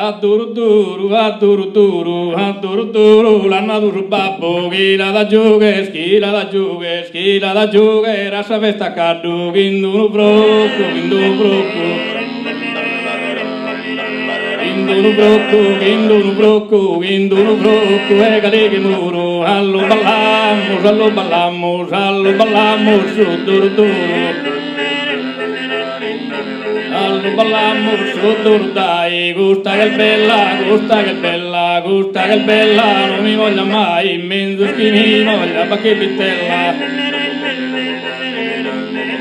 A duru duru, a duru duru, a duru duru, l'at nadu su babbu chi l'at a giugher, chi l'at a giugher, chi l'at a giugher a sa festa a caddu chin d'unu froccu, chin d'unu froccu. Chin d'unu froccu, chin d'unu froccu, chin d'unu froccu 'e calighe muru, a lu ballamus, a lu ballamus, a lu ballamus su duru duru. A lu ballamus su duru dai, custa ch'est bella, custa ch'est bella, custa ch'est bella, no mi moglia mai, menzus chi mi moglia bacca e bitella.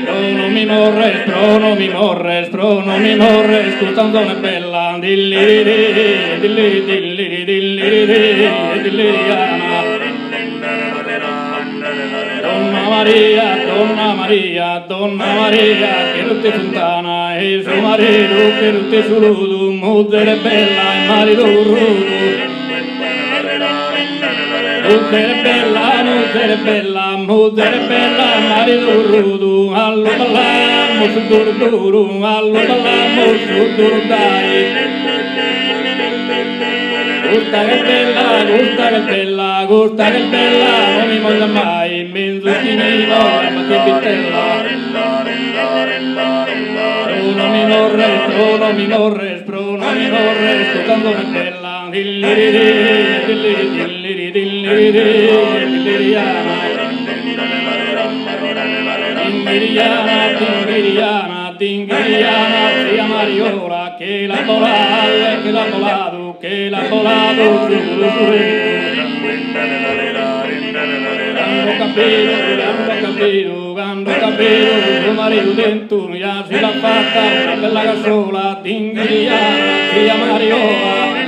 Pro no mi morrer, pro no mi morrer, pro no mi morrer, custa anzone bella, dilliriri, dilliri dilliri dilliriri, dilliriana. Donna Maria, Donna Maria, Donna Maria, che rutte funtana e su maridu che rutte su ludu, muzere bella e maridu rudu. Muzere bella, muzere bella, muzere bella e maridu rudu, a lu ballamus su duru duru, a lu ballamus su duru dai. Custa ch'est bella, custa ch'est bella, custa ch'est bella, no mi moglia mai, menzus chi mi moglia bacca e bitella. Pro no mi morrer, pro no mi morrer, pro no mi morrer, custa anzone bella, dilliriri, dilliri dilliri dilliriri, dilliriana. Dinghiriana, dinghiriana, dinghiriana, tzia Mariola, Che l'at boladu e che l'at boladu, che l'at boladu su su 'entu. Cando ch'at bidu, cando ch'at bidu, cando ch'at bidu su maridu tentu, ja si l'at fata una bella cassola, dinghiriana, tzia Mariola.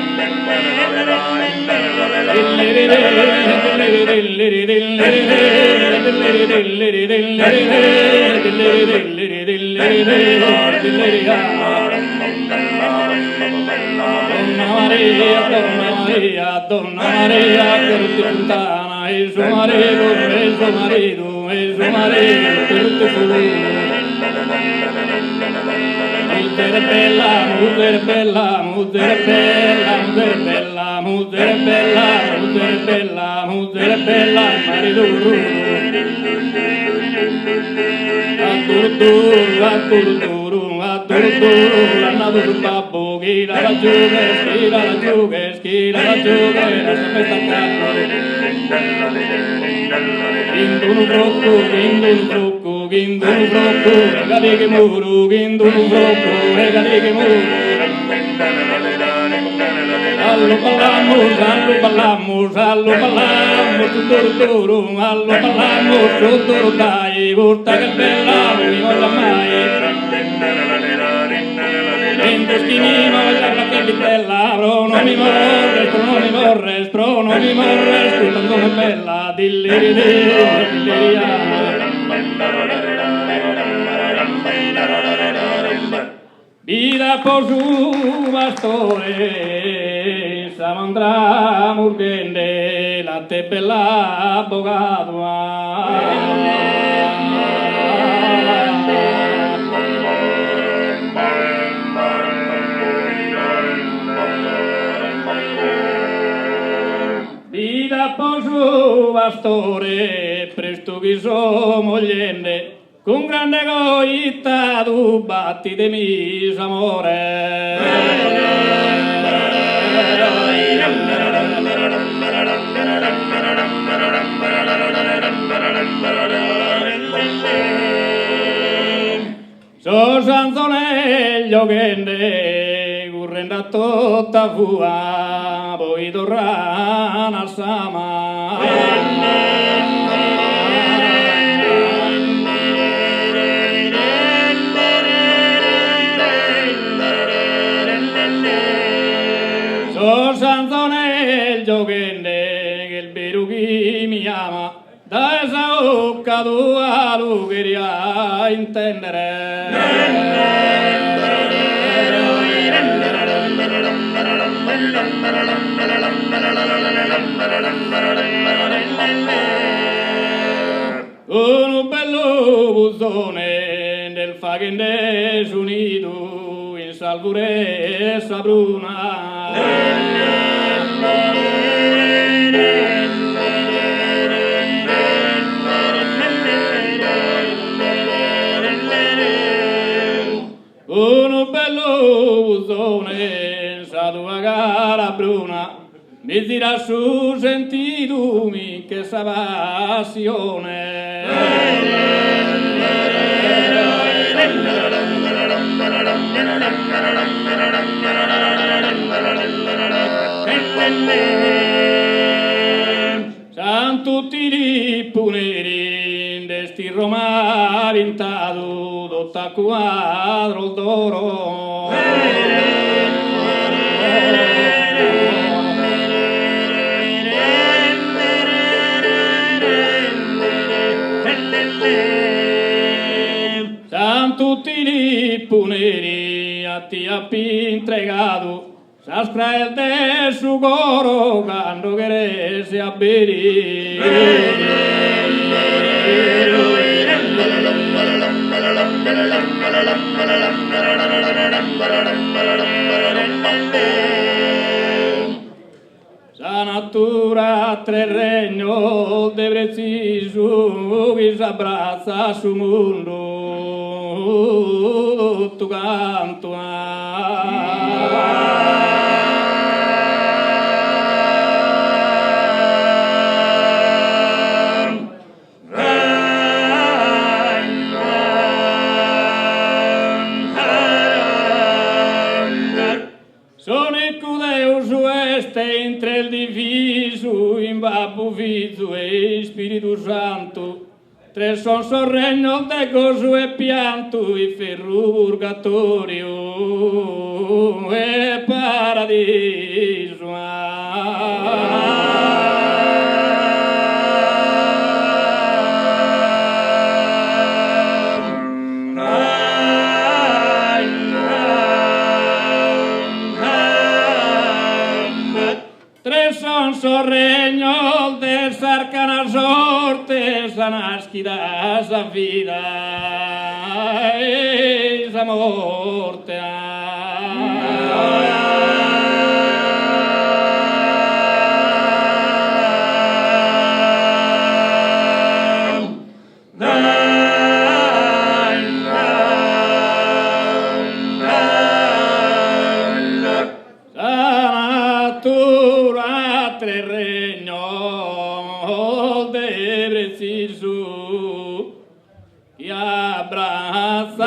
Donna Maria, Donna Maria, Donna Maria, che rutti funtana, e su maridu, e su maridu, e su maridu, che rutti su Muzere bella, muzere bella, muzere bella, muzere bella, muzere bella, muzere bella, muzere bella, maridu rudu. A duru duru, a duru duru, a duru duru, l'at nadu su babbu chi l'at a giugher, chi l'at a giugher, chi l'at a giugher a sa festa a caddu. Chin d'unu froccu, chin d'unu froccu, chin d'unu froccu 'e calighe muru, chin d'unu froccu 'e calighe muru. A lu ballamus, a lu ballamus, a lu ballamus su duru duru, a lu ballamus su duru dai, custa ch'est bella no mi moglia mai. Menzus chi mi moglia bacca e bitella, pro no mi morrer, pro no mi morrer, pro no mi morrer, custa anzone bella, dilliridi, dilliriana. Bid'apo su pastore in sa mandra murghende latte bell'at bogadu Bid'apo su pastore prestu chi so mogliende Cun grande coitadu battidemi s'amore. Sos anzones gioghende currende a tota fua poi torran a s'ama. Sos anzones gioghende ch'est beru chi mi ama Dae sa 'ucca tua lu cheria intendere. Unu bellu puzone nd'est faghende su nidu in s'alvure 'e sa pruna. Unu bellu puzone sa tua cara bruna mi zirat su sentidu mi 'inchet sa passione. Santu Tilipu Neri nd'est in Roma pintadu totu a cuadros d'oro. Santu Tilipu Neri a tie ap'intregadu Sas craes de su coro cando cheres aberi. Sa natura tres regnos de pretzisu chi s'abbratzat su mundu totu cantu. S'unicu Deus est in tres divisu in Babbu, Fizu e Ispiridu Santu. Tres son sos regnos de gosu e piantu, iferru, purgatoriu e paradisu. Tres son sos regnos de s'arcana sorte, sa naschida, sa vida e sa morte. Sa natura tres regnos de pretzisu chi abbratzat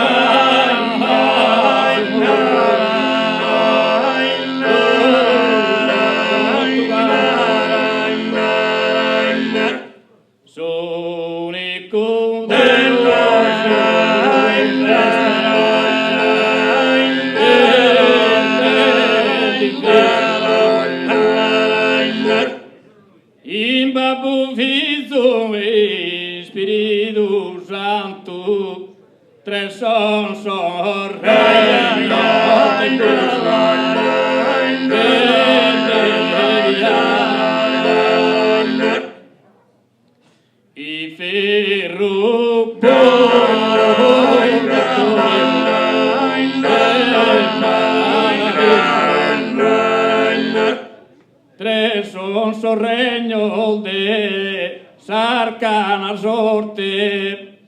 S'unicu In Babbu, Fizu e Ispiridu Santu, tres son sos regnos de Iferru Tres son sos regnos de s'arcana sorte,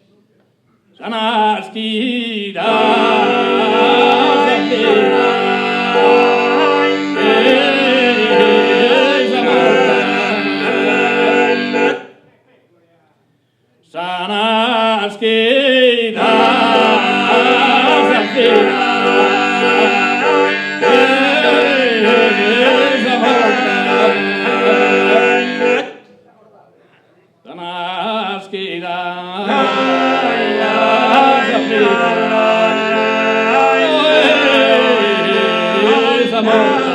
sa naschida, sa vida e sa morte. Sa naschida, sa vida e sa morte. Sa naschida, sa vida e sa morte.